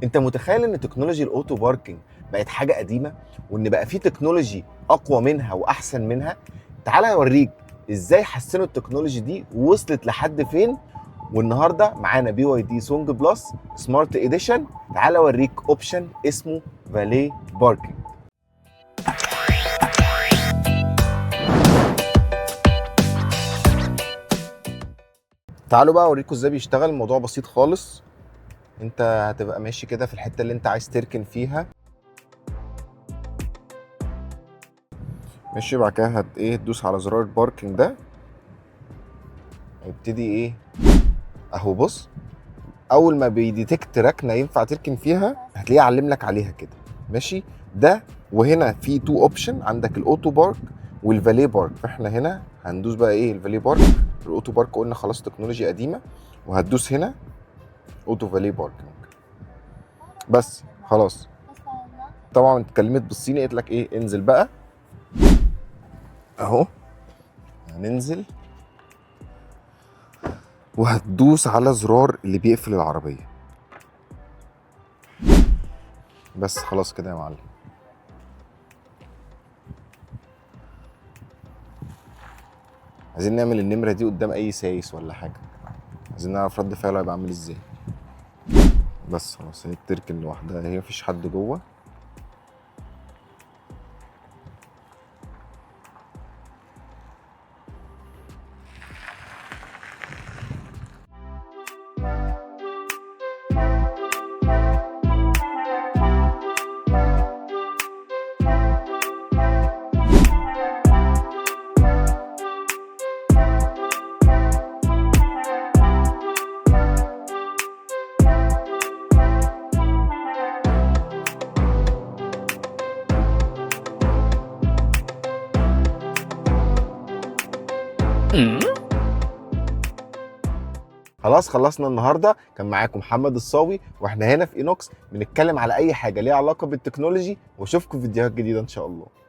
انت متخيل ان technology ال auto parking بقت حاجة قديمة، وان بقى في technology اقوى منها واحسن منها؟ تعالى اوريك ازاي حسنوا ال technology دي ووصلت لحد فين. والنهارده معانا BYD Song Plus Smart Edition. تعالى اوريك option اسمه valet parking. تعالوا بقى اوريكم ازاي بيشتغل. الموضوع بسيط خالص. انت هتبقى ماشي كده في الحتة اللي انت عايز تركن فيها، ماشي. بعد كده ايه، تدوس على زرار ال parking ده، هيبتدي ايه اهو. بص، اول ما بي detect ركنه ينفع تركن فيها هتلاقيه علم لك عليها كده، ماشي. ده وهنا في two option، عندك ال auto park وال valet park. فاحنا هنا هندوس بقى ايه، ال valet park. ال auto park قلنا خلاص technology قديمة، وهتدوس هنا auto valet parking بس خلاص. طبعا اتكلمت بالصيني، قالت لك ايه، انزل بقى اهو. هننزل وهتدوس على زرار اللي بيقفل العربية بس خلاص كده يا معلم. عايزين نعمل النمرة دي قدام اي سايس ولا حاجة، عايزين نعرف رد فعله هيبقى عامل ازاي. بس خلاص هي بتركن لوحدها، هي مفيش حد جوه. خلاص خلصنا النهارده. كان معاكم محمد الصاوي، واحنا هنا في اينوكس بنتكلم على اي حاجة ليها علاقة بال technology، واشوفكم في فيديوهات جديدة ان شاء الله.